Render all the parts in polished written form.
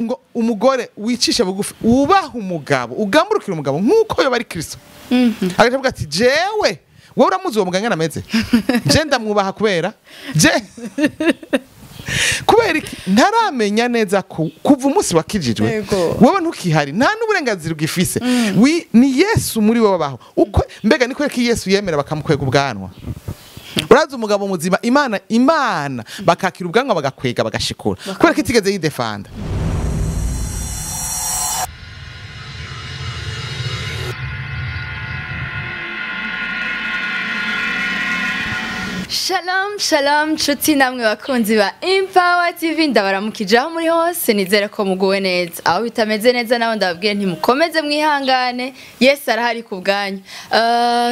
Ngo umugore wicisha bugufi ubaha umugabo ugamburukira umugabo nkuko yo bari Kristo. Agavuga ati jewe wowe uramuzi uwo muganga nameze je ndamwubaha kubera je kubera iki ntaramenya neza ko kuva umunsi wakijijwe wowe ntukihari nta n'uburenganzira ugifise. Ni Yesu muri wowe baho uko mbega ni kwereka Yesu yemera bakamukwega ubwanwa. Urazi umugabo muzima Imana bakakira ubwanwa bagakwega bagashikura kubera ko itigeze yidefanda. Shalom shalom nshuti namwe bakunzi ba Empower TV, ndabaramukije aho muri hose, nizere ko muguwe neza. Aho bitameze neza naho ndababwire nti mukomeze mwihangane, Yesu arahari ku bwanyu.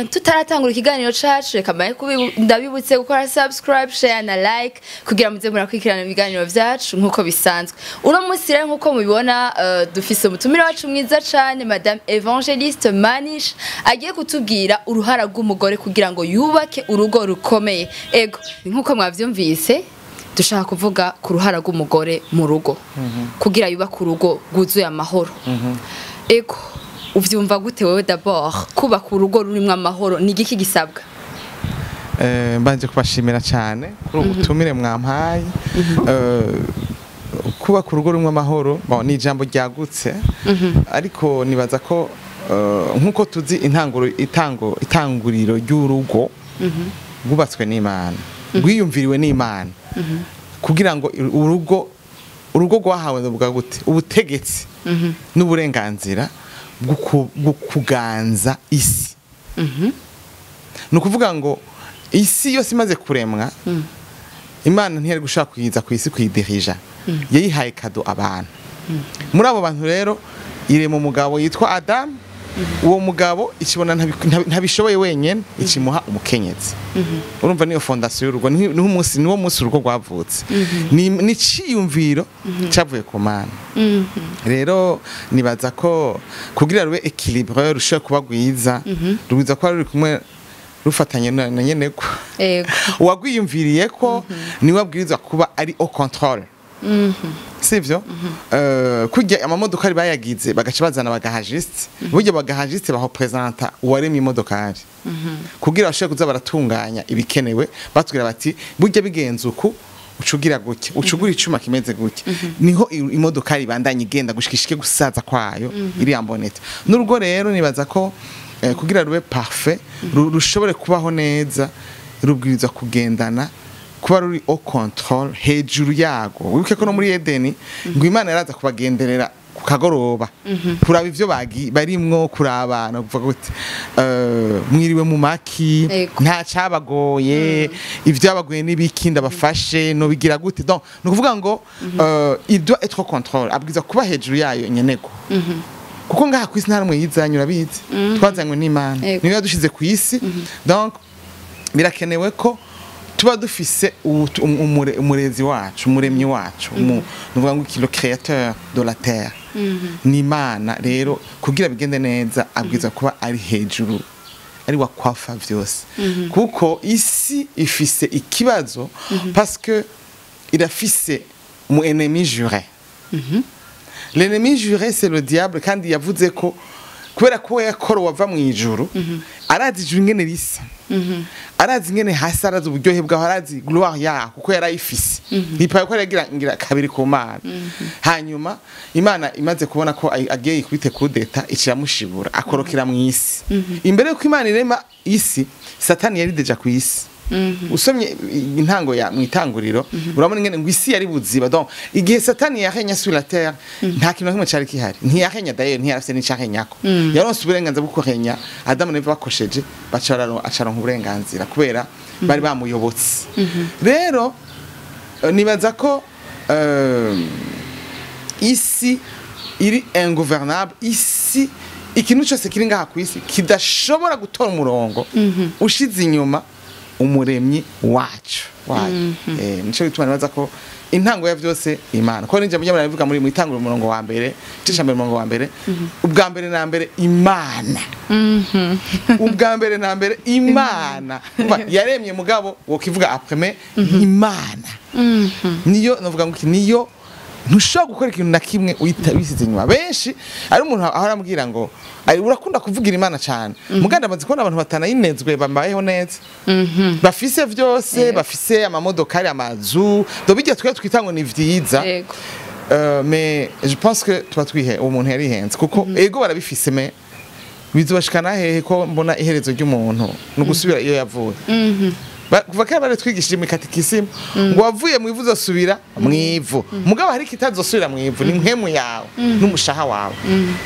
Tutaratangura ikiganiro cacu, reka mbaye ndabibutse gukora subscribe, share na like kugira muze murakwikirana ibiganiro vyacu nkuko bisanzwe. Uno munsi rero nkuko mubibona, dufise umutumire wacu mwiza cane, Madame Evangeliste Manish, agiye kutubwira uruhara rw'umugore kugira ngo yubake urugo rukomeye. Ego, nkuko mwavyumvise, dushaka kuvuga ku ruhara rw'umugore mu rugo kugira yubake urugo rwuzuye amahoro. Ego, uvyumva gute wewe d'abord kubaka urugo rurimwo amahoro ni igiki gisabwa? Mbanje kubashimira cyane kuri ubutumire mwampaye. Kubaka urugo rurimwo amahoro ni ijambo ryagutse, ariko nibaza ko nkuko tuzi itanguriro ry'urugo rwubatswe n'Imana, rwiyumviriwe n'Imana, kugira ngo urugo rwahawe ndavuga gute ubutegetsi n'uburenganzira bwo kuganza isi. Ni ukuvuga ngo isi yose imaze kuremwa, Imana ntiyari gushaka kuyiza ku isi kuyidirija, yayihaye kado abantu. Muri abo bantu rero irema umugabo yitwa Adam. Uwo mugabo ikibona ntabishoboye wenyene, ikimuha umukenyezi. Urumva niyo fondation y'urugo, niho umunsi niwo munsi urugo rwavutse, ni ciyumviro cyavuye ku Mana. Rero nibaza ko kugira rube équilibre rushobora kuba rwiza, rwiza ko ruri kumwe rufatanye na nyene ko uwagwiyumviriye ko niwe abwirizwa kuba ari au contrôle. Sivyo? Kujya amamodokari bayagize bagaca bazana bagahagiste, burya bagahagiste baho presenta uwaremye imodokari kugira bashobore kuza baratunganya ibikenewe, batubwira bati burya bigenze uku ucugira gutya, ucugura icuma kimeze gutya, niho imodokari ibandanya igenda gushikishike gusaza kwayo iri ambonete. N'urugo rero nibaza ko kugira rube parfait rushobore kubaho neza, rubwirizwa kugendana kuba ruri au contrôle hejuru yago. Wibuke ko no muri Edeni ngo Imana yaraza kubagenderera ku kagoroba kuraba ivyo barimwo, kurabana kuvuga gute mwiriwe mu maki, nta cabagoye, ivyabagoye n'ibiki ndabafashe no bigira gute. Donc ni ukuvuga ngo il doit être au contrôle, abwiza kuba hejuru yayo nyenego. Kuko ngaha ku isi nta rumwe yizanye, urabizi twazanywe n'Imana, niyo yadushize ku isi. Donc birakenewe ko tuba dufise umurezi wacu, umuremyi wacu, nuvuga ngo le créateur de la terre ni Imana. Rero kugira bigende neza abwiza kuba ari hejuru, ari wakwafa vyose, kuko isi ifise ikibazo parce que irafise mu ennemi juré. L'ennemi juré c'est le diable, kandi yavuze ko kubera ko yakoro wava mu ijuru, arazi ijuru ingene risa, arazi ingene hasi, arazi uburyohe bwaho, arazi gloire yaho kuko yarayifise, ntipaye ko yagira ngira kabiri ku Mana. Hanyuma Imana imaze kubona ko agiye ikubite kudeta, iciramushibura akorokera mu isi. Imbere yuko Imana irema isi, Satani yari déjà ku isi. Usomye intango ya mwitanguriro urabona ingene ngo isi yari buziba. Donc igihe Satani yahenya sur la terre nta kintu kimwe cari kihari, ntiyahenya d'ailleurs, ntiyarafise n'icahenyako, yaronse uburenganzira bwo kuhenya. Adamu na Eva bakosheje bacaronka uburenganzira kubera bari bamuyobotse. Rero nibaza ko isi iri ingouvernable, isi ikintu cyose kiri ngaha ku isi kidashobora gutora umurongo ushize inyuma umuremyi wacu wayo. Nico bituma nibaza ko intango ya vyose Imana, ko ninje mujya murabivuga muri mwitangura umurongo wa mbere, igice mbere umurongo wa mbere, ubwa mbere na mbere Imana. Ubwa mbere na mbere Imana yaremye mugabo wokivuga après mais Imana niyo novuga ngo niyo Ntushobora gukora ikintu na kimwe wisize inyuma. Benshi ari umuntu ahora ambwira ngo ari urakunda kuvugira Imana cyane, muganda amaze kubona abantu batanayinezwe bambayeho neza, bafise vyose, bafise amamodokari, amazu, do bijya twe twita ngo ni vyiza. Mais je pense que tuba twihe uwo muntu yarihenze, kuko ego barabifise, mais bizobashikana hehe, ko mbona iherezo ry'umuntu ni ugusubira iyo yavuye? Kuva kera baratwigishije mu katikisimu ngo wavuye mu ivu uzosubira mu ivu. Mugabo hari kitazosubira mu ivu, ni mpemu yawe n'umushaha wawe.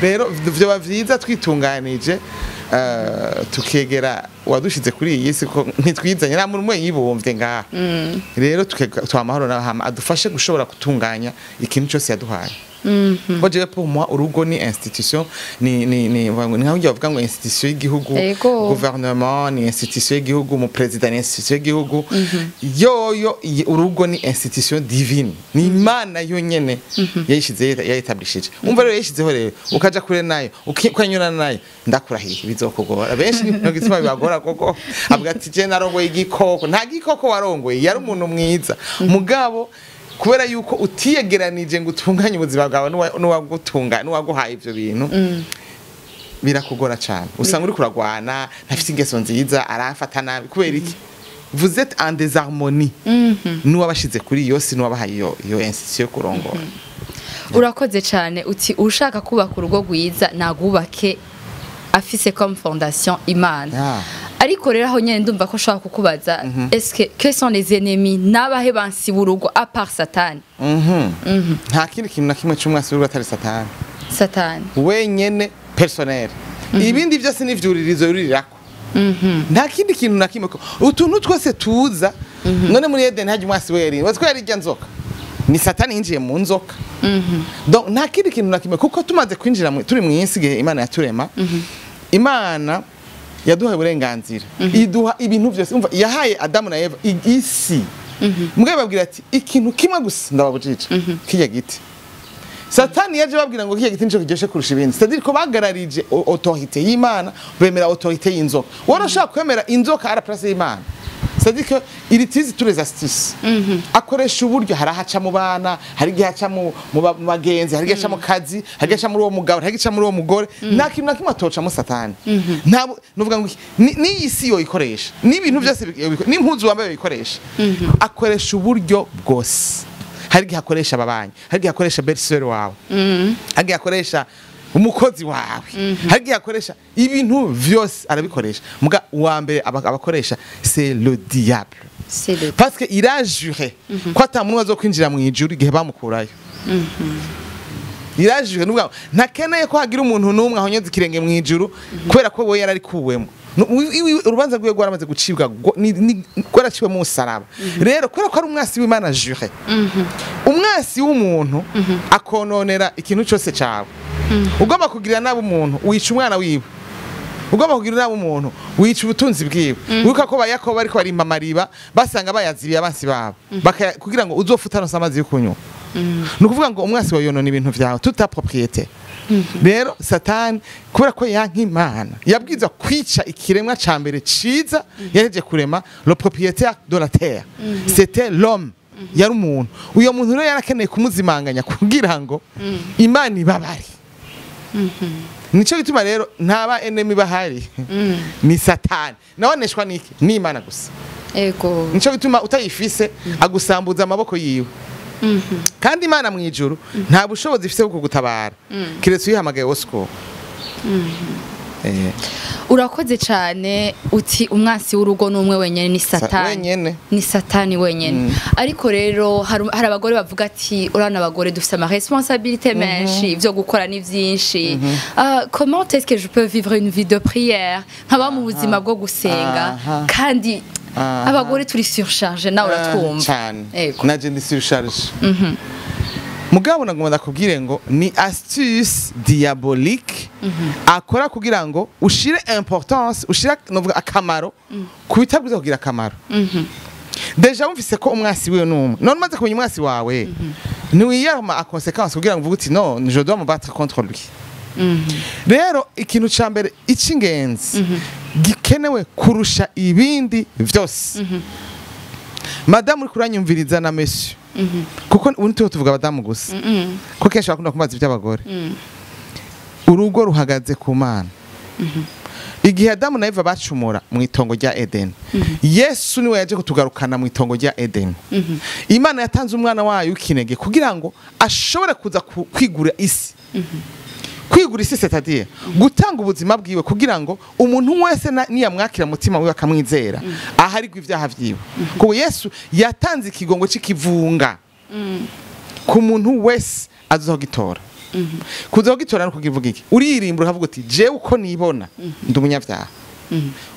Rero vyoba vyiza twitunganije, tukegera uwadushize kuri iyi si, ko ntitwizanye, nta muntu umwe yibumvye ngaha. Rero tuha amahoro nawe, hama adufashe gushobora gutunganya ikintu cyose yaduhaye. Ko jewe, pour moi, urugo ni institution, ni nkaho ngiye bavuga ngo institution y'igihugu. Gouvernement ni institution y'igihugu, mu president ni institution y'igihugu. Yoyo urugo ni institution divine, ni Imana yonyene yayishize, yayitablishije. Umva rero, yayishizeho, rero ukaja kure nayo, ukanyurana nayo, ndakurahiye bizokugora. Benshi ni gituma bibagora, koko avuga ati: "Je narongoye igikoko." Nta gikoko warongoye, yari umuntu mwiza. Mugabo kubera yuko utiyegeranije ngo utunganye ubuzima bwawe n'uwagutunga n'uwaguhaye ivyo bintu, birakugora cyane. Usanga uri kuragwana, ntafite ingeso nziza, aramfata nabi. Kubera iki? Vous êtes en désharmonie n'uwabashize kuri iyo si, n'uwabahaye iyo institution yo kurongora. Urakoze cyane. Uti ushaka kubaka urugo rwiza nagubake afise comme fondation Imana. Ariko rero aho nyene ndumva ko nshobora kukubaza: est-ce que quels sont les ennemis, n'abahe bansi b'urugo à part Satani? Nta kindi kintu na kimwe c'umwasi w'urugo atari Satani. Satani. Wenyene personnel. Ibindi byose ni ivyuririzo yurirako. Nta kindi kintu na kimwe, ko utuntu twose tuza. None muri Eden hajya umwasi we yari watwe yari irya nzoka, ni Satani yinjiye mu nzoka. Donc nta kindi kintu na kimwe, kuko tumaze kwinjira turi mu isi, igihe Imana yaturema, Imana yaduhaye uburenganzira, iduha ibintu byose. Umva, yahaye Adamu na Eva isi, mugabo babwira ati: "Ikintu kimwe gusa ndababujije, kirya giti." Satani yaje babwira ngo kirya giti nico kiryoshe kurusha ibindi. C'est-à-dire ko bagararije autorité y'Imana, bemera autorité y'inzoka. Wari ushaka kwemera inzoka à la place y'Imana. C'est-à-dire que il utilise tous les astuces, akoresha uburyo. Hari ahaca mu bana, hari igihe aca mu bagenzi, hari igihe aca mu kazi, hari igihe aca muri uwo mugabo, hari igihe aca muri uwo mugore. Nta kintu na kimwe atocamo Satani. Ntabwo nuvuga ngo iki, n'iyi si yoyikoresha, n'ibintu byose n'impuzu wambaye yoyikoresha. Akoresha uburyo bwose. Hari igihe akoresha ababanyi, hari igihe akoresha belle-sœur wawe, hari igihe akoresha umukozi wawe, hari igihe akoresha ibintu vyose, arabikoresha. Muga uwa mbere abakoresha, c'est le diable. C'est le Parce que il a juré ko ata muntu azokwinjira mu ijuru igihe bamukurayo. Il a juré nuvuga ntakeneye ko hagira umuntu n'umwe ahonyoza ikirenge mu ijuru, kubera ko we yararikuwemo. Urubanza rwiwe rwaramaze gucibwa, rwaraciwe mu musaraba. Rero kubera ko ari umwasi w'Imana juré, umwasi w'umuntu, akononera ikintu cyose cyawe. Ugomba kugirira nabi umuntu, wica umwana wiwe. Ugomba kugira nabi umuntu, wica ubutunzi bwiwe. Wibuka ko ba Yakobo bariko barimba amariba, basanga bayazibiye abansi babo, kugira ngo uzofuta utaronse amazi yo kunywa. Ni ukuvuga ngo umwasi wawe yonona ibintu vyawe, toute ta propriété. Rero Satani, kubera ko yanka Imana, yabwiza kwica ikiremwa ca mbere ciza yahejeje kurema. Le propriétaire de la terre, c'était l'homme, yari umuntu. Uyo muntu rero yarakeneye kumuzimanganya kugira ngo Imana ibabare. Nico gituma rero ntaba ennemi bahari, ni Satani. Nawaneshwa niki? Ni Imana gusa. Nico gituma utayifise agusambuza amaboko yiwe. Kandi Imana mu ijuru nta bushobozi ifise bwo kugutabara, kiretse uyihamagaye wosiko. Urakoze cyane. Uti umwansi w'urugo ni umwe wenyine, ni Satani. Wenyene. Ni Satani wenyine. Ariko rero hari abagore bavuga ati: "Urabona, abagore dufite ama responsabilité menshi, ibyo gukora ni byinshi. Ah, comment est-ce que je peux vivre une vie de prière, nkaba mu buzima bwo gusenga, kandi abagore turi surcharge?" Nawe uratwumva. Cyane. Ego. Naje ndi surcharge. Mugabo nagomba ndakubwire ngo ni astuce diabolique akora kugira ngo ushire importance, ushire, novuga, akamaro ku bitabwiza kugira akamaro. Déjà wumvise ko umwasi wiwe numwe. None umaze kumenya umwasi wawe, ntiwiyarma a conséquence kugira ngo uvuge uti: "Non, je dois me battre contre lui"? Rero ikintu ca mbere, icy'ingenzi gikenewe kurusha ibindi vyose, madamu uri kuranyumviriza na monsieur, Kuko ubu ntituho tuvuga abadamu gusa, kuko kenshi bakunda kumaza iby'abagore. Urugo ruhagaze ku Mana. Igihe Adamu na Eva bacumura mu itongo rya Eden, Yesu niwe yaje kutugarukana mu itongo rya Eden. Imana yatanze umwana wayo w'ikinege kugira ngo ashobore kuza kwigura isi. Kwigura isi, c'est-à-dire gutanga ubuzima bwiwe kugira ngo umuntu wese niyamwakira mutima wiwe akamwizera aharigwa ibyaha vyiwe, kuko Yesu yatanze ikigongo c'ikivunga ku muntu wese azogitora. Kuzogitora no kukivuga iki? Uririmbura ukavuga uti: "Jewe uko nibona ndi umunyabyaha."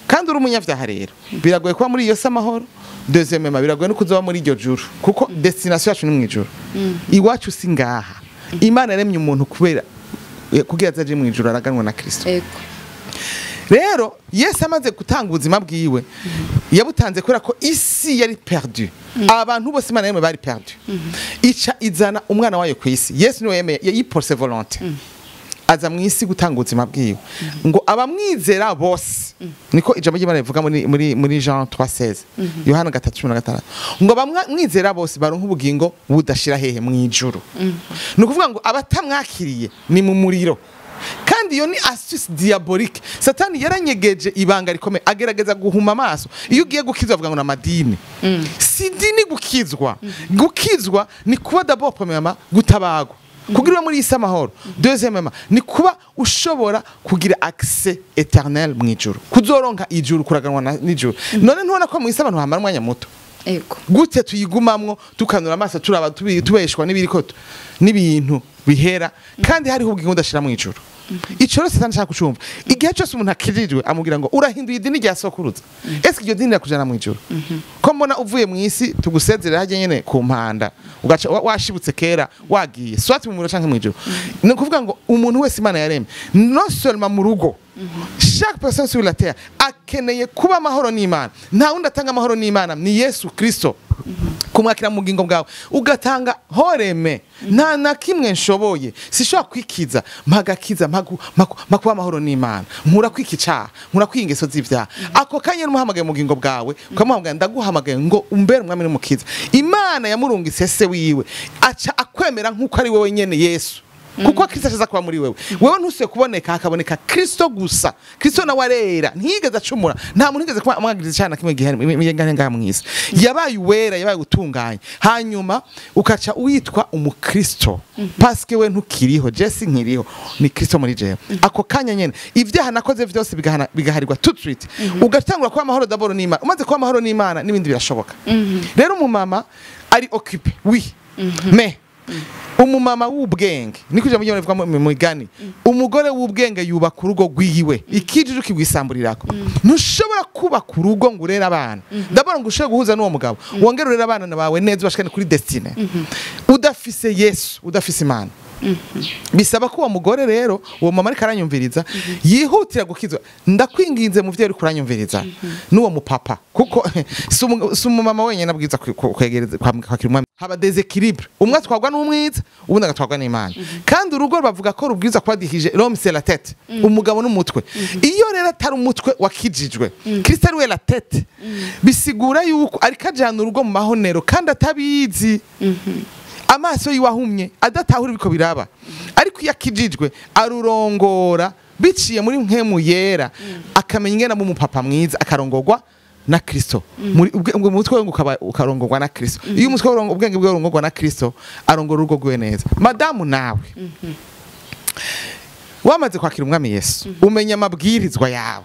Kandi uri umunyabyaha rero biragoye kuba muri iyo si amahoro. Deuxièmement, biragoye no kuzoba muri iryo juru, kuko destination yacu ni mu ijuru, iwacu si ngaha. Imana yaremye umuntu kubera kugira azaje mu ijuru araganwa na Kristo. Rero Yesu amaze gutanga ubuzima bwiwe, yabutanze kubera ko isi yari perdu, abantu bose Imana yemwe bari perdu, ica izana umwana wayo ku isi. Yesu niwe yemeye yiporse volonté, aza mu isi gutanga ubuzima bwiwe ngo abamwizera bose, niko ijambo ry'Imana rivuga muri Jean 3:16, Yohana 3:16, ngo abamwizera bose baronka ubugingo budashira. Hehe? Mu ijuru. Ni ukuvuga ngo abatamwakiriye ni mu muriro. Kandi iyo ni astuce diabolique. Satani yaranyegeje ibanga rikomeye, agerageza guhuma amaso. Iyo ugiye gukizwa avuga ngo ni amadini. Si dini gukizwa. Gukizwa ni kuba d'abord, premièrement, gutabagwa kugira ube muri iyi si amahoro. Deuxièmement, ni kuba ushobora kugira accès éternel mu ijuru, kuzoronka ijuru, kuraganwa n'ijuru. None ntubona ko mu isi abantu hamara umwanya muto? Ego. Gute tuyigumamwo, tukanura amaso, turaba, tubeshwa n'ibiriko n'ibintu bihera, kandi hariho ubugingo budashira mu ijuru? Ico rero Satani ashaka kucumva. Igihe cyose umuntu akirijwe, amubwira ngo urahinduye idini rya sokuruza. Ese iryo dini rirakujana mu ijuru? Ko mbona uvuye mu isi tugusezerera hajya nyene ku mpanda, ugaca washibutse kera, wagiye soit mu muriro canke mu ijuru. Ni ukuvuga ngo umuntu wese Imana yaremye, non seulement mu rugo, chaque personne sur la terre akeneye kuba amahoro n'Imana. Nta wundi atanga amahoro n'Imana, ni Yesu Kristo. Kumwakira mu bugingo bwawe, ugatanga horeme: "Nta na kimwe nshoboye, sishobora kwikiza, mpagakiza, mpa kuba amahoro n'Imana, nkura kwika icaha, nkura kwiga ingeso z'ivyaha." Ako kanya n'umuhamagaye mu bugingo bwawe, ukamuhamagara: "Ndaguhamagaye ngo umbere umwami n'umukiza." Imana yamurungitse se wiwe, aca akwemera nk'uko ari wowe nyene Yesu, kuko Kristo ashaza kuba muri wewe. Wewe ntusuye kuboneka, hakaboneka Kristo gusa. Kristo nawe arera, ntiyigeze acumura, nta muntu yigeze kuba amwagiriza icyaha na kimwe gihari ngaha mw'isi. Yabaye uwera, yabaye utunganye. Hanyuma ukaca witwa umukristo, parce que we ntukiriho, je sinkiriho, ni Kristo muri jewe. Ako kanya nyene ibyaha nakoze vyose bigaharirwa tout de suite, ugatangura kuba amahoro d'abord n'Imana. Umaze kuba amahoro n'Imana, n'ibindi birashoboka. Rero umumama ari occupé, oui, mais umumama w'ubwenge, niko ijambo ry'Imana rivuga mu migani: "Umugore w'ubwenge yubaka urugo rwiwe, ikijiji kigwisamburirako." Ntushobora kubaka urugo ngo urere abana d'abord, ngo ushobore guhuza n'uwo mugabo, wongere urere abana bawe neza, ubashikane kuri destinée, udafise Yesu, udafise Imana. Bisaba ko uwo mugore rero, uwo mama ariko aranyumviriza, yihutira gukizwa. Ndakwinginze muvyeyi uriko uranyumviriza, n'uwo mupapa, kuko si umumama wenyine abwiza kwegereza kwakira umwami. Haba déséquilibre, umwe atwarwa n'umwiza, ubundi agatwarwa n'Imana. Kandi urugo bavuga ko rubwiza kuba dirigé, l'homme c'est la tête, umugabo n'umutwe. Iyo rero atari umutwe wakijijwe, Kristo ari we la tête, bisigura yuko ariko ajana urugo mu mahonero kandi atabizi, amaso yiwe ahumye, adatahura ibiko biraba. Ariko iyo akijijwe, arurongora biciye muri mpemu yera, akamenya ingene aba umupapa mwiza, akarongorwa na Kristo. Muri ubwo umutwe we ukaba ukarongorwa na Kristo. Iyo umutwe ubwenge bwe burongorwa na Kristo, arongora urugo rwiwe neza. Madamu, nawe wamaze kwakira umwami Yesu, umenya amabwirizwa yawe,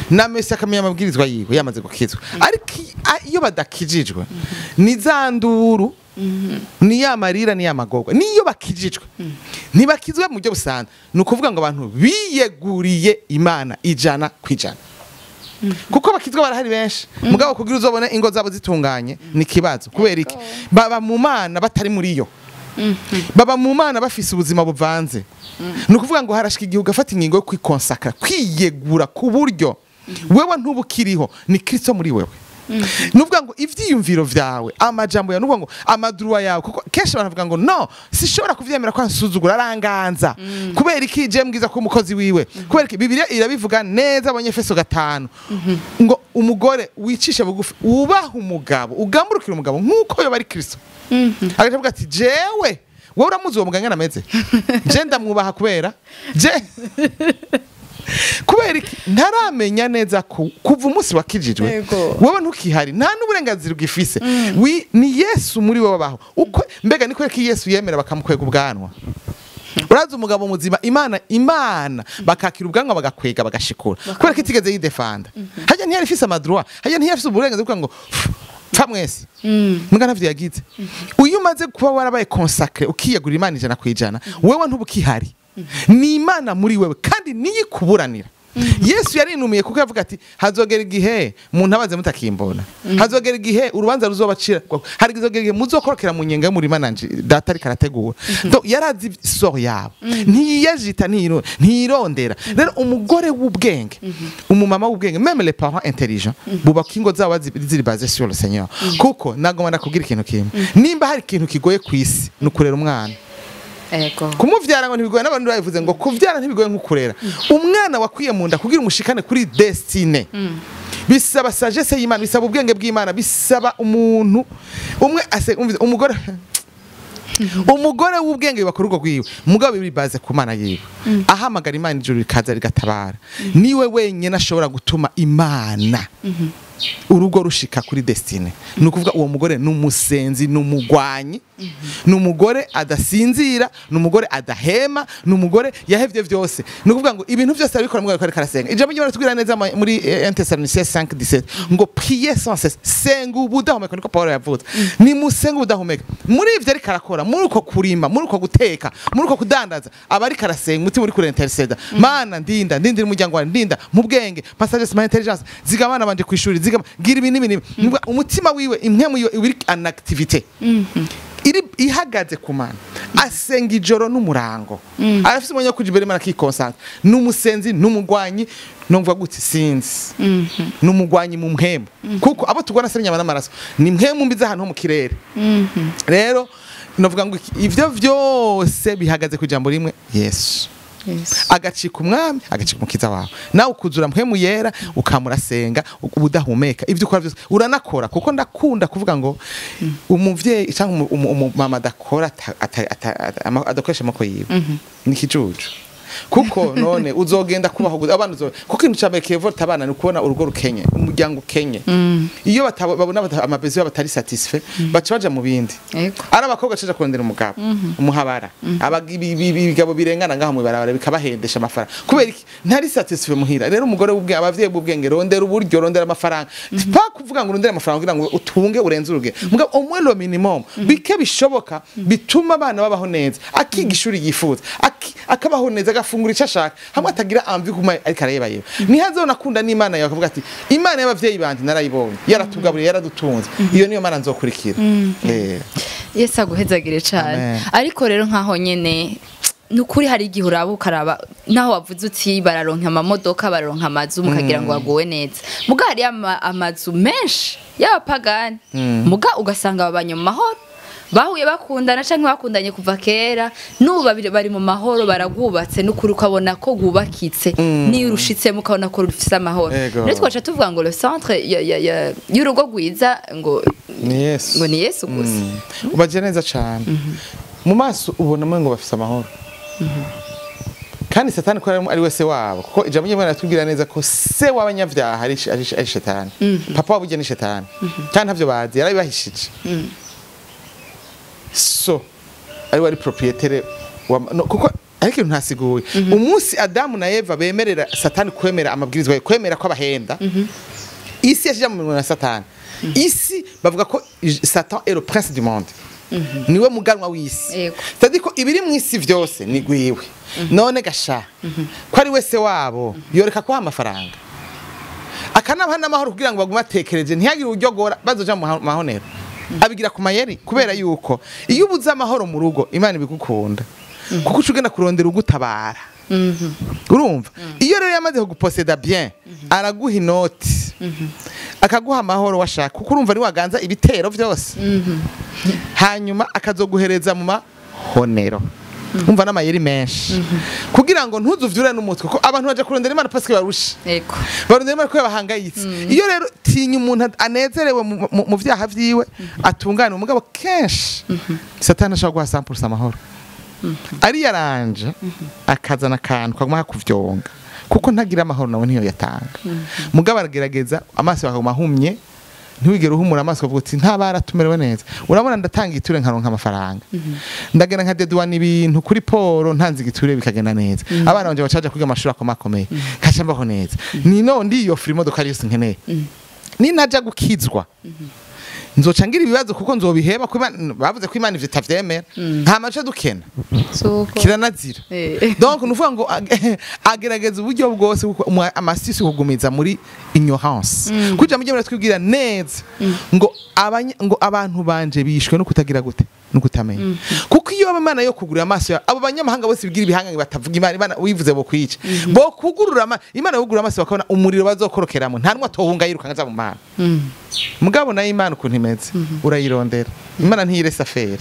na mesi akamenya amabwirizwa yiwe yamaze gukizwa. Ariko iyo badakijijwe, ni za nduru, ni ya marira, ni ya magorwa. Niyo bakijijwe, ntibakizwe mu buryo busanzwe. Ni ukuvuga ngo abantu biyeguriye Imana 100%, kuko bakizwa barahari benshi, mugabo kugira uzobone ingo zabo zitunganye ni kibazo. Kubera iki? Baba mu Mana batari muri yo, baba mu Mana bafise ubuzima buvanze. Ni ukuvuga ngo harashika igihe ugafata ingingo yo kwikonsakara, kwiyegura, ku buryo wewe ntubukiriho, ni Kristo muri wewe. Nuvuga ngo ivyiyumviro vyawe, amajambo yawe, nuvuga ngo amadruwa yawe, kuko kenshi abantu bavuga ngo no sishobora kuvyemera ko ansuzugura, aranganza. Kubera iki je mbwiza ko umukozi wiwe? Kubera iki? Bibiliya irabivuga neza, Abanyefeso 5, ngo umugore wicisha bugufi, wubaha umugabo, ugamburukira umugabo nkuko yoba ari Kristo. Agaca avuga ati jewe, wowe uramuzi uwo muganga ameze, je ndamwubaha kubera je kubera iki ntaramenya neza ko kuva umunsi wakijijwe wowe ntukihari, nta n'uburenganzira ugifise. Ni Yesu muri wowe abaho. Uko mbega ni kubera ko Yesu yemera bakamukwega ubwanwa? Urazi umugabo muzima, Imana bakakira ubwanwa, bagakwega, bagashikura, kubera ko itigeze yidefanda? Hajya ntiyari ifise ama droits, hajya ntiyari ifise uburenganzira bwo kuvuga ngo pfa mwese? Mbwa ntavyo yagize. Uyu umaze kuba warabaye consacré, ukiyegurira Imana 100%, wewe ntubukihari, ni Imana muri wewe kandi niyo ikuburanira. Yesu yarinumiye kuko yavuga ati hazogera igihe umuntu abaze mutakimbona, hazogera igihe urubanza ruzobacira, hazogera igihe muzokorokera mu nyenga y'umurima nanje data ariko arategura. Donc yarazi sort yabo, ntiyajita, ntiyirondera. Rero umugore w'ubwenge, umumama w'ubwenge, même les parents intelligents bubaka ingo zabo ziri basées sur le Seigneur. Kuko nagomba ndakubwira ikintu kimwe: nimba hari ikintu kigoye ku isi, ni ukurera umwana. Kumuvyara ngo ntibigoye, n'abantu babivuze ngo kuvyara ntibigoye nko kurera umwana wakwiye mu nda. Kugira umushikane kuri destinée bisaba sagesse y'Imana, bisaba ubwenge bw'Imana, bisaba umuntu umwe ase umvize, umugore w'ubwenge yubaka urugo rwiwe, mugabo biri basé ku Mana yiwe, ahamagara Imana, ijuru rikaza rigatabara. Niwe wenyine ashobora gutuma Imana urugo rushika kuri destinée. Ni ukuvuga uwo mugore ni umusenzi, ni umugwanyi, ni umugore adasinzira, ni umugore adahema, ni umugore yahevye vyose. Ni ukuvuga ngo ibintu byose arabikora mugabo ariko arasenga. Ijambo ry'Imana tubwira neza muri 1 Thessaloniciens 5:17 ngo priez sans cesse, senga ubudahumeka. Niko Paul yavuze, ni musenga ubudahumeka. Muri ivyo ariko arakora, muri uko kurima, muri uko guteka, muri uko kudandaza, aba ariko arasenga, umutima uri kuri intercéder: Mana ndinda, ndindira umuryango wawe, ndinda mu bwenge, passage ma intelligence, zigama abana banje kwishuri, zigama gira ibi n'ibi n'ibi. Nukuvuga umutima wiwe, impwemu yiwe iba iri en activité, iri ihagaze ku Mana, asenga ijoro n'umurango, arafise umwanya wo kuja imbere y'Imana akikonsantra. Ni umusenzi, ni umugwanyi. Numva gute? Sinzi, ni umugwanyi mu mpwemu, kuko abo tugwana se inyama n'amaraso, ni impwemu mbi z'ahantu ho mu kirere. Rero novuga ngo ivyo vyose bihagaze ku ijambo rimwe: Yesu. Agacika umwami, agacika umukiza wawe, nawe ukuzura mpwemu yera, ukamurasenga ubudahumeka. Ibyo ukora byose uranakora, kuko ndakunda kuvuga ngo umuvyeyi cyangwa umumama adakora, adakoresha amaboko yiwe, ni ikijuju. Kuko none uzogenda kubaho gute? Abana kuko ikintu ca mbere kevota abana ni ukubona urugo rukenye, umuryango ukenye. Iyo babona ama besoins yabo batari satisfait, baca baja mu bindi. Ari abakobwa bacaja kurondera umugabo umuhabara, ibigabo birengana ngaho mu ibarabara bikabahendesha amafaranga. Kubera iki? Ntari satisfait muhira. Rero umugore w'ubwenge, abavyeyi b'ubwenge, rondera uburyo, rondera amafaranga. Pa kuvuga ngo urondere amafaranga kugira ngo utunge urenze urugero, mugabo au moins le minimum, bike bishoboka bituma abana babaho neza, akiga ishuri yifuza, akabaho neza, agafungura icyo ashaka, hamwe atagira envie kuma ariko arareba yewe ntihazona akunda n'Imana yawe, akavuga ati Imana y'abavyeyi banje narayibonye, yaratugaburiye, yaradutunze, iyo niyo Mana nzokurikira. Yesu aguhezagire cyane. Amen. Ariko rero nkaho nyene, ni ukuri hari igihe uraba ukaraba naho wavuze uti bararonka amamodoka, bararonka amazu, mukagira ngo baguwe neza. Muga hari amazu menshi y'abapagani, muga ugasanga babanye mu mahoro, bahuye bakundana canke bakundanye kuva kera, n'ubu babiri bari mu mahoro, baragwubatse, n'ukuri ukabona ko rwubakitse, niyo urushitsemo ukabona ko rufise amahoro. Rero twaca tuvuga ngo le centre y'urugo rwiza ngo Ni Yesu. Ngo ni Yesu gusa. Ubaje neza cyane. Mu maso ubona ngo bafise amahoro, kandi Satani ko ari we se wabo, kuko ijambo ry'Imana ratubwira neza ko se w'abanyabyaha ari shetani. Papa wabo ni shetani, kandi ntavyo bazi, yarabibahishije. So ari we ari propriétaire wa no, kuko ariko ibintu ntasiguye. Umunsi Adamu na Eva bemerera Satani kwemera amabwirizwa ye, kwemera ko abahenda, isi yashije mu minwe na Satani. Isi bavuga ko Satan est le prince du monde, niwe muganwa w'isi. C'est-à-dire ko ibiri mu isi vyose ni gwiwe. None gasha ko ari wese wabo, yoreka kuha amafaranga akanabaha n'amahoro kugira ngo bagume batekereje, ntihagire uryogora bazoja mu mahonero? Abigira ku mayeri, kubera yuko iyo ubuze amahoro mu rugo, Imana ibigukunda, kuko uca ugenda kurondera ugutabara. Urumva, iyo rero yamaze kuguposeda bien, araguha inoti. Akaguha amahoro washaka, kuko urumva ni waganza ibitero vyose. Hanyuma akazoguhereza mu mahonero. Umva n'amayeri menshi kugira ngo ntuzuvyure n'umutwe, ko abantu baje kurondera Imana parce que barusha. Barondera Imana ko bahangayitse. Iyo rero tinya umuntu anezerewe mu vyaha vyiwe, atungane umugabo, kenshi Satani ashobora guha 100% amahoro ari yaranje, akazana akantu kaguma kakuvyonga, kuko ntagira amahoro, nawe ntiyo yatanga. Mugabo aragerageza, amaso akaguma ahumye, ntiwigere uhumura amaso ukavuga uti ntabara tumerewe neza. Urabona, ndatanga igiture nkaronka amafaranga, ndagenda nka deduana ibintu kuri poro, ntanze igiture bikagenda neza, abana banje bacaja kwiga amashuri akomakomeye, nkaca mbaho neza, ni no ndiyofura imodoka yose nkeneye. Ninaja gukizwa nzoca ngira ibibazo, kuko nzobiheba ko bavuze ko Imana ivyo itavyemera, nta mace dukena. Suko. Kiranazira. Donc nuvuga ngo agerageza uburyo bwose, kuko amasisi kugumiza muri ignorance, kuja mujye muratwibwira neza ngo ngo abantu banje bishwe no kutagira gute, no kutamenya. Kuko iyo Imana yo kugurira amaso ya abo banyamahanga bose bigira ibihangange batavuga Imana, Imana wivuze bo kwica, bo kugurura Imana yugurura amaso bakabona umuriro bazokorokeramo, nta numwe atohunga yirukanka aza mu Mana. Mugabo nayo Imana ukuntu imeze, urayirondera. Imana ntiyiresa fera,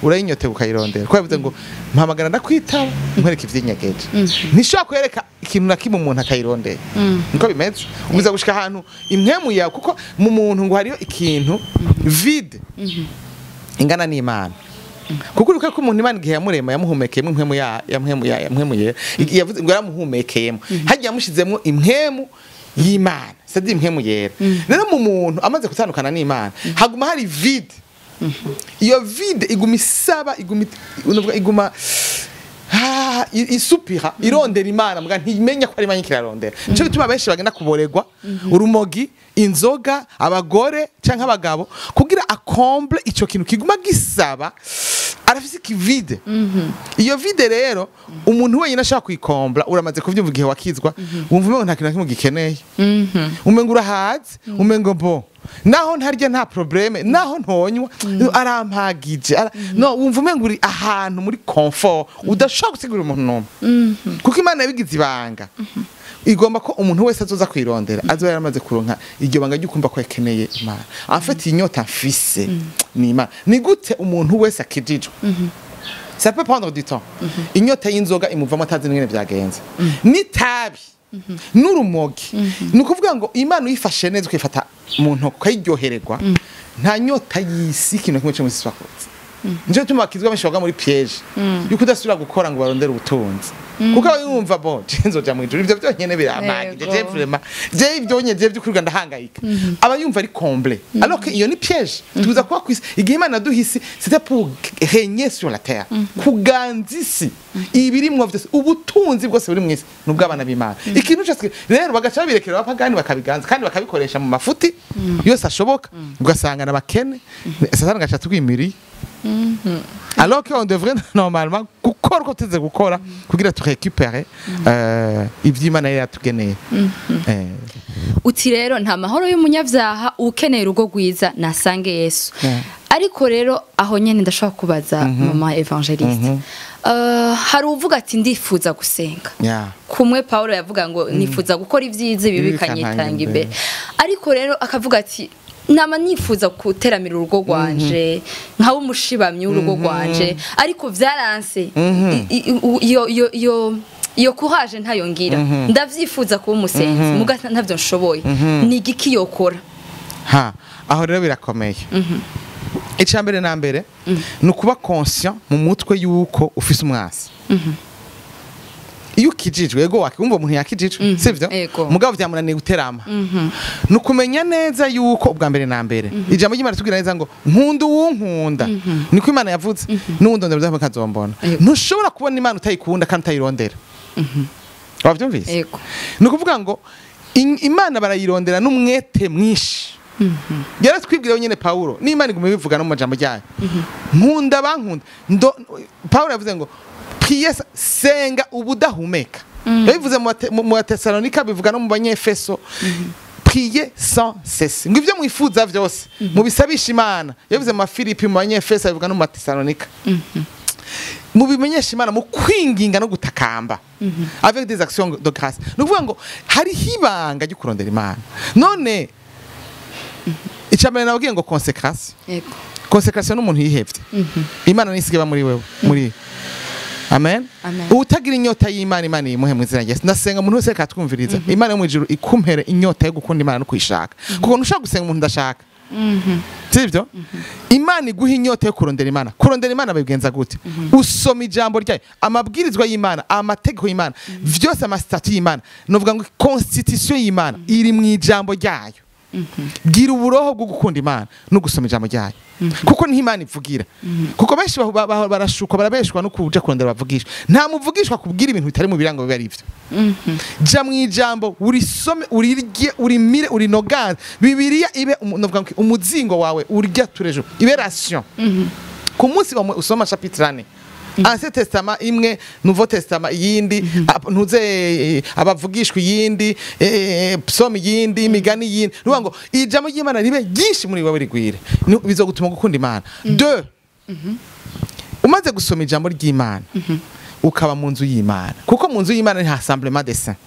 urayinyotega ukayirondera, kuko yavuze ngo mpamagara ndakwitaba, nkwereka ivyinyegeje. Ntishobora kwereka ikintu na kimwe umuntu atayirondera. Niko bimeze, ubiza gushika ahantu impwemu yawe, kuko mu muntu ngo hariyo ikintu vide ingana n'Imana, kuko uribuka ko umuntu Imana igihe yamurema yamuhumekeyemo impwemu ya mpwemu ya mpwemu yera. Yavuze ngo yaramuhumekeyemo, hagiye yamushizemo impwemu y'Imana, c'est-à-dire impwemu yera. Rero mu muntu amaze gutandukana n'Imana haguma hari vide. Iyo vide iguma isaba, iguma unovuga iguma isupira irondera Imana, muga ntimenya ko ari Imana ikirarondera. Nico bituma benshi bagenda kuboregwa urumogi, inzoga, abagore canke abagabo, kugira a comble ico kintu kiguma gisaba. Arafise iki vide. Iyo vide rero umuntu wenyine ashaka kuyikombla, uramaze kuvyumva igihe wakizwa, wumva umengo nta kintu na kimwe gikeneye, umengo urahaze, umengo bo naho ntarya nta problème, naho ntonywa arampagije, no wumva umengo uri ahantu muri confort udashobora gusigurira umuntu n'umwe, kuko Imana yabigize ibanga. Igomba ko umuntu wese azoza kwirondera azoba yaramaze kuronka iryo banga ry'ukumva ko yakeneye Imana. En fait, inyota mfise ni Imana. Ni gute umuntu wese akijijwe, ça peut prendre du temps, inyota y'inzoga imuvamo atazi n'ingene vyagenze, n'itabi n'urumogi? Ni ukuvuga ngo Imana uyifashe neza, ukayifata mu ntoki, ukayiryohererwa, nta nyota y'isi, ikintu na kimwe cyo mw'isi bakoze. Nico gituma bakizwa benshi bagwa muri piège yuko udasubira gukora ngo barondere ubutunzi, kuko aba yumva bo je nzoja mu ijuru, ivyo byonyene birampagije, je vraiment je ibyo nyene je by'ukuri ndahangayika, aba yumva ari comblé, alors que iyo ni piège. Tuza kuba kwisi igihe Imana yaduhisi, c'était pour régner sur la terre, kuganza isi, ibirimwo vyose, ubutunzi bwose buri mw'isi nubw'abana b'Imana. Ikintu cyose rero bagaca babirekera abapagani bakabiganza kandi bakabikoresha mu mafuti yose ashoboka, ugasanga n'abakene. Satani agaca tugwimiriye, alors qu'on devrait normalement gukora uko tuze gukora kugira tu récupérer ivy'Imana yari yatugeneye. Uti rero nta mahoro y'umunyabyaha, ukeneye urugo rwiza nasange Yesu. Ariko rero aho nyene ndashobora kubaza mama évangéliste. Hari uvuga ati ndifuza gusenga, kumwe Paulo yavuga ngo nifuza gukora ibyiza, ibi ibi bikanyitanga bikantanga imbere. Ariko rero akavuga ati nama nifuza guteramira urugo rwanje, nkaba umushibamyi w'urugo rwanje, ariko vyaranse. Iyo courage ntayo ngira. Ndavyifuza kuba umusenzi, muga ntavyo nshoboye. Ni igiki yokora? Ha, aho rero birakomeye. Icya mbere na mbere ni ukuba conscient mu mutwe yuko ufise umwasi. Iyo ukijijwe, yego, wakumva umuntu yakijijwe, sivyo? Ego. Mugabo vyamunaniye guterama. Ni ukumenya neza yuko ubwa mbere na mbere ijambo ry'Imana ritubwira neza ngo nkunda uwunkunda, niko Imana yavuze, n'uwundondera bizaba kazombona. Ntushobora kubona Imana utayikunda kandi utayirondera. Wavyumvise? Ego. Ni ukuvuga ngo Imana barayirondera n'umwete mwinshi. Yaratwibwira nyene Paulo, n'Imana iguma ibivuga no mu majambo ryayo, nkunda bankunda. Paulo yavuze ngo priez, senga ubudahumeka. Yabivuze mu Batesalonika, bivuga no mu Banyefeso, priez sans cesse, ngo ibyo mwifuza vyose mubisabisha Imana. Yabivuze mu Bafilipi, mu Banyefeso, bivuga no mu Batesalonika, mubimenyesha Imana mu kwinginga no gutakamba avec des actions de grâce. Ni ukuvuga ngo hariho ibanga ryo kurondera Imana. None Icambere nababwiye ngo consécration. Yego. Consécration n'umuntu yihevye. Imana nisige muri wewe muri. Amen. Amen. Utagira inyota y'Imana, Imana imuhe mu izina rya Yesu. Ndasenga umuntu wese akatwumviriza. Imana yo mu ijuru ikumpere inyota yo gukunda Imana no kuyishaka. Kuko ntushaka gusenga umuntu ndashaka. Sivyo? Imana iguha inyota yo kurondera Imana. Kurondera Imana bigenza gute? Usoma ijambo ryayo, amabwirizwa y'Imana, amategeko y'Imana, vyose, ama statuts y'Imana. Novuga ngo constitution y'Imana iri mu ijambo ryayo. Gira uburoho bwo gukunda Imana no gusoma ijambo ryayo. Kuko niho Imana ivugira. Kuko benshi barashukwa, barabeshwa no kuja kurondera bavugishwa. Nta muvugishwa kubwira ibintu bitari mu birango biba ari ivyo. Jya mu ijambo, urisome, urirye, urimire, urinoganze. Bibiliya ibe novuga ngo umuzingo wawe urya turejo, ibe ration ku munsi wa usoma chapitre 4, Ancien Testament imwe, Nouveau Testament iyindi, ntuze abavugishwa iyindi, psaume iyindi, imigani iyindi. Nuvuga ngo ijambo ry'Imana ribe ryinshi muri wewe, rigwire. Bizogutuma gukunda Imana. Deux, umaze gusoma ijambo ry'Imana, ukaba mu nzu y'Imana, kuko mu nzu y'Imana ni rassemblement des saints.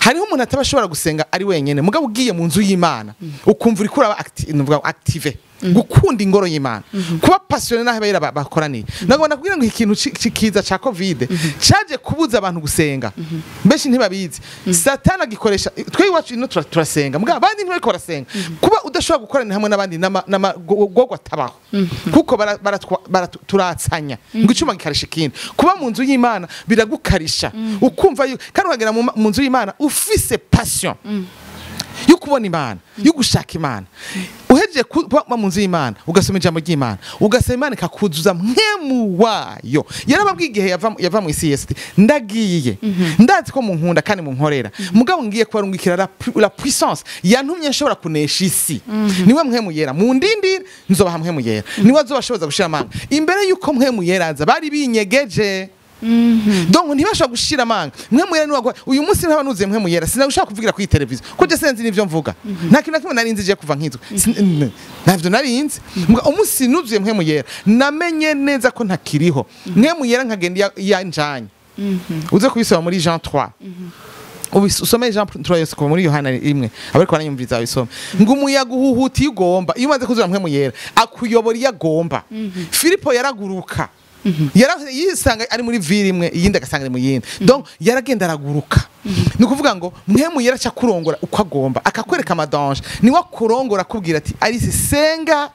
Hariho umuntu ataba ashobora gusenga ari wenyene, mugabo ugiye mu nzu y'Imana ukumva uriko uraba nuvuga ngo active, gukunda ingoro y'Imana, kuba passionné n'aho abayera bakoraniye. Nagomba kubwira ngo ikintu cikiza ca Covid caje kubuza abantu gusenga, benshi ntibabizi. Satana agikoresha. Twe iwacu ino turasenga, mugabo abandi ntibariko barasenga. Kuba udashobora gukoranira hamwe n'abandi n'amagorwa atabaho, kuko turatsanya ngo icuma gikarisha ikindi. Kuba mu nzu y'Imana biragukarisha, ukumva kandi ukagera mu nzu y'Imana ufise passion yo kubona Imana, yo gushaka Imana. Uhejeje kuba mu nzu y'Imana, ugasoma ijambo ry'Imana, ugasaba Imana ikakuzuza mpwemu wayo. Yarababwiye igihe yava mu isi, Yesu ati: "Ndagiye, ndazi ko munkunda kandi munkorera, mugabo ngiye kubarungikira la puissance yantumye nshobora kunesha isi, niwe mpwemu yera. Mundindire, nzobaha mpwemu yera, niwe azobashoboza gushira amanga." Imbere yuko mpwemu yera aza, bari binyegeje, donc ntibashobora gushira amanga. Mpwemu yera niwe uyu munsi ntaba nuzuye mpwemu yera, sinagushaka kuvugira kuri televiziyo, ko je sinzi n'ivyo mvuga. Nta kintu na kimwe nari nzi je kuva nkizwa. Ntavyo nari nzi. Umunsi nuzuye mpwemu yera, namenye neza ko ntakiriho. Mpwemu yera nkagenda yanjanye. Uze kubisoma muri Jean 3. Usome Jean 3 yose, kuva muri Yohana 1, abariko baranyumviriza babisome. Ngo umuyaga uhuhuta iyo ugomba. Iyo umaze kuzura mpwemu yera, akuyobora iyo agomba. Filipo yaraguruka. Yisanga ari muri ville imwe, iyindi agasanga ari mu yindi. Donc yaragenda araguruka. Ni ukuvuga ngo mpwemu yera aca kurongora uko agomba, akakwereka ama dangers. Niwe akurongora, akubwira ati: "Alice, senga,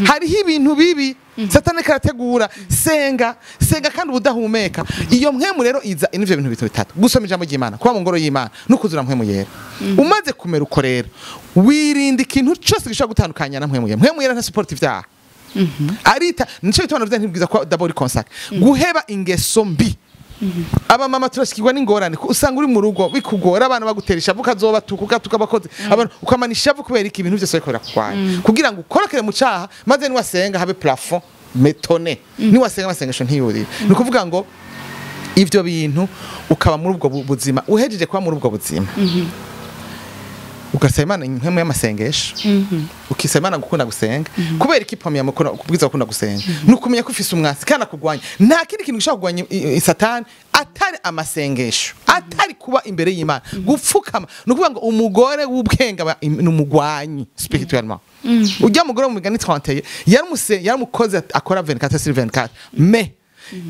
hariho ibintu bibi Satani karategura, senga, senga." Kandi ubudahumeka iyo mpwemu rero iza n'ivyo bintu bitatu: gusoma ijambo ry'Imana, kuba mu ngoro y'Imana no kuzura mpwemu yera. Umaze kumera uko rero, wirinda ikintu cyose gishobora gutandukanya na mpwemu yera. Mpwemu yera nta support ivyaha arita. Nico bituma navuze ntibwiza ko d'abord consacré, guheba ingeso mbi. Abamama turashikirwa n'ingorane, usanga uri mu rugo bikugora, abana bagutera ishavu, ukazobatuka, ugatuka abakozi, abantu ukamana ishavu. Kubera iki? Ibintu byose bariko birakurwanya kugira ngo ukorokere mu caha, maze niwasenga habe plafond metone, niwasenga amasengesho ntiyurire. Ni ukuvuga ngo ivyo bintu ukaba muri ubwo buzima. Uhejeje kuba muri ubwo buzima, ugasaba Imana impwemu y'amasengesho, ukisaba Imana gukunda gusenga. Kubera iki? Pamya kubwiza gukunda gusenga ni ukumenya ko ufise umwasi kandi akugwanya. Nta kindi kintu gishobora kugwanya Satani atari amasengesho, atari kuba imbere y'Imana, gupfukama. Ni ukuvuga ngo umugore w'ubwenge aba ni umugwanyi spirituellement. Ujya mugore mu Migani 31 yaramukoze akora 24 sur 24, mais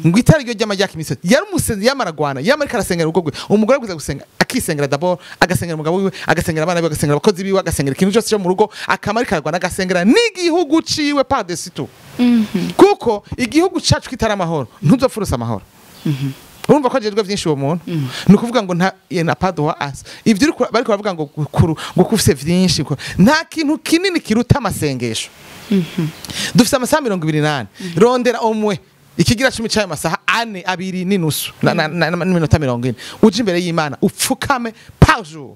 ngo itara ryo ry'amajyaka imisozi yaramusenze, yamaragwana, yamarika arasengera urugo rwe. Umugore aguza gusenga, akisengera d'abord, agasengera umugabo wiwe, agasengera abana biwe, agasengera abakozi biwe, agasengera ikintu cyose cyo mu rugo, akamarika aragwana, agasengera n'igihugu ciwe par dessus tout. Kuko igihugu cacu kitari amahoro, ntuzopfurusa amahoro. Urumva ko ajejwe vyinshi uwo muntu. Ni ukuvuga ngo nta na pas droit as ivyo bariko baravuga ngo ngo kufise vyinshi, nta kintu kinini kiruta amasengesho. Dufise amasaha 24, rondera omwe ikigira 10 c'ayo masaha ane, abiri n'inusu n'iminota 40, uje imbere y'Imana, upfukame par jour,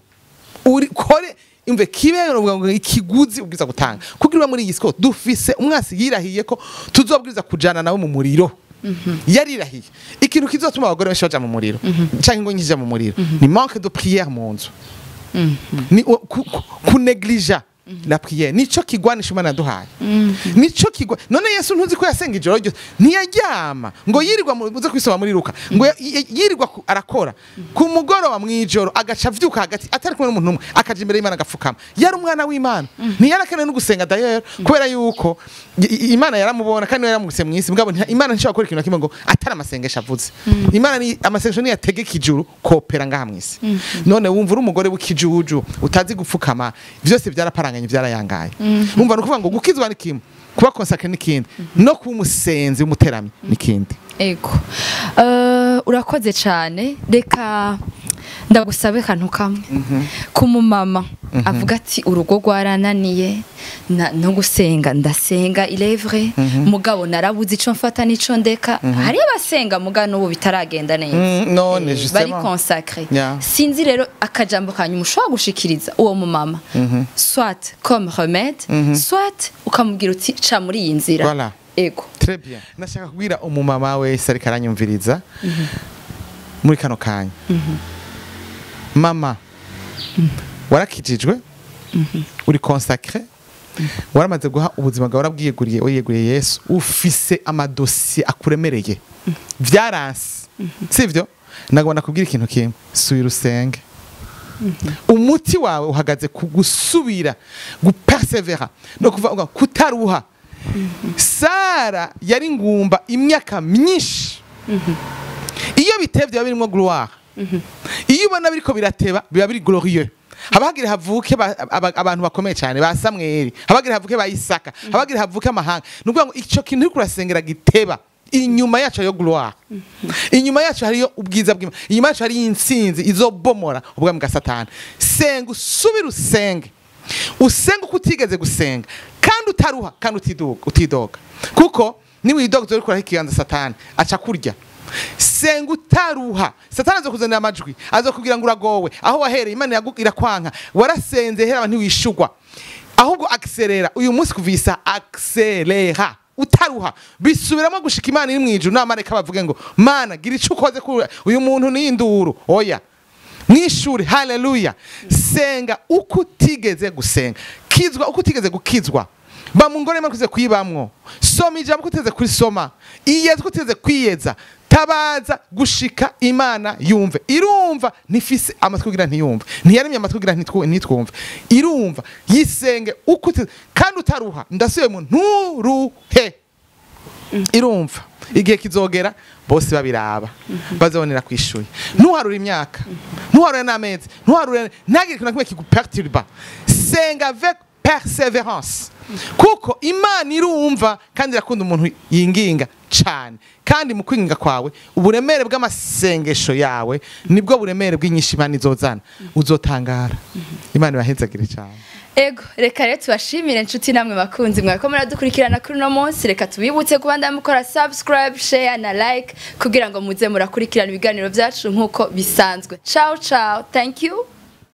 uri kore imve kibe. Uvuga ngo ikiguzi ubwiza gutanga kugira ube muri iyi siko. Dufise umwasi yirahiye ko tuzobwiza kujana nawe mu muriro. Yarirahiye ikintu kizotuma abagore benshi baja mu muriro canke ingo nyinshi zija mu muriro ni manque de prière mu nzu, ni kunégligea. La prière nico kigwanisha Imana yaduhaye. Nico kigwa. None Yesu ntuzi ko yasenga ijoro ryose, ntiyaryama, ngo yirirwa, muze kwisoma muri Luka, ngo yirirwa arakora ku mugoroba, mw'ijoro agaca avyuka hagati atari kumwe n'umuntu umwe, akaja imbere y'Imana agapfukama. Yari umwana w'Imana, ntiyarakeneye no gusenga d'ailleurs, kubera yuko Imana yaramubona kandi yaramuguse mw'isi. Mugabo Imana ntishobora gukora ikintu na kimwe ngo atari amasengesho avuze. Imana ni amasengesho, niyo yategeka ijuru kopera ngaha mw'isi. None wumva uri umugore w'ikijuju utazi gupfukama, vyose byaraparanganye, byarayangaye. Wumva ni ukuvuga ngo gukizwa ni kimwe, kuba consacré ni ikindi, no kuba umusenzi w'umuteramyi ni ikindi. Ego. Urakoze cyane. Reka ndagusabe kantu kamwe ku mumama avuga ati: "Urugo rwarananiye, no gusenga ndasenga, il est vrai, mugabo narabuze ico mfata n'ico ndeka." Hariyo abasenga muga n'ubu bitaragenda neza. None bari justement. consacré. Sinzi rero akajambo kanyuma ushobora gushikiriza uwo mumama, soit comme remède, soit ukamubwira uti: "Ca muri iyi nzira." Voilà. Ego. Très bien. Nashaka kubwira umumama wese ariko aranyumviriza muri kano kanya. Mama, warakijijwe, uri consacré, waramaze guha ubuzima bwawe, warabwiyeguriye, wiyeguriye Yesu, ufise amadosiye akuremereye, vyaranse, sivyo? Nagomba nakubwira ikintu kimwe: subira usenge. Umuti wawe uhagaze ku gusubira gupersevera no kuvuga kutaruha. Sara yari ngumba imyaka myinshi. Iyo bitevye biba birimwo gloire, iyo ubona biriko birateba biba biri glorieux. Haba hagira havuke abantu bakomeye cyane, ba Samweli, haba hagira havuke ba Isaka, haba hagira havuke amahanga. Ni ukuvuga ngo ico kintu uriko urasengera giteba, inyuma yaco hariyo gloire, inyuma yacu hariyo ubwiza bw'Imana, inyuma yacu hariyo intsinzi izobomora ubwami bwa Satani. Senga, usubire usenge, usenge uko utigeze gusenga, kandi utaruha, kandi utidoga, kuko niwidoga uzorikuraho ikiganza, Satani aca kurya. Senga utaruha. Satani azokuzanira amajwi, azokubwira ngo uragowe, aho wahereye Imana irakwanka, warasenze hera ntiwishugwa. Ahubwo accélère uyu munsi, kuvisa accélère utaruha, bisubiramo gushika Imana iri mwijuru n'amareka bavuge ngo: "Mana, gira ico ukoze kuri uyu muntu." Ni induru, oya mwishuri. Haleluya! Senga uko utigeze gusenga, kizwa uko utigeze gukizwa, ba mu ngoro y'Imana utigeze kuyibamwo, soma ijambo uko utigeze kurisoma, iyeza uko utigeze kwiyeza, tabaza gushika Imana yumve. Irumva, ntifise amatwi kugira ntiyumve, ntiyaremye amatwi kugira ntitwumve. Irumva. Yisenge uko utigeze kandi utaruha. Ndasubiye mu nturuhe, irumva. Igihe kizogera bose babiraba, bazabonera kwishuye. Ntuharure imyaka, ntuharure n'amezi, ntuharure, ntagire ikintu na kimwe kiguperturba. Senga avec persévérance, kuko Imana irumva kandi irakunda umuntu yinginga cane. Kandi mu kwinginga kwawe, uburemere bw'amasengesho yawe nibwo buremere bw'inyishu Imana izozana. Uzotangara. Imana ibahezagire cyane. Ego, reka rero tubashimire inshuti namwe bakunzi mwariko muradukurikirana kuri uno munsi. Reka tubibutse kubanda mukora subscribe, share na like kugira ngo muze murakurikirana ibiganiro byacu nk'uko bisanzwe. Ciao ciao, thank you.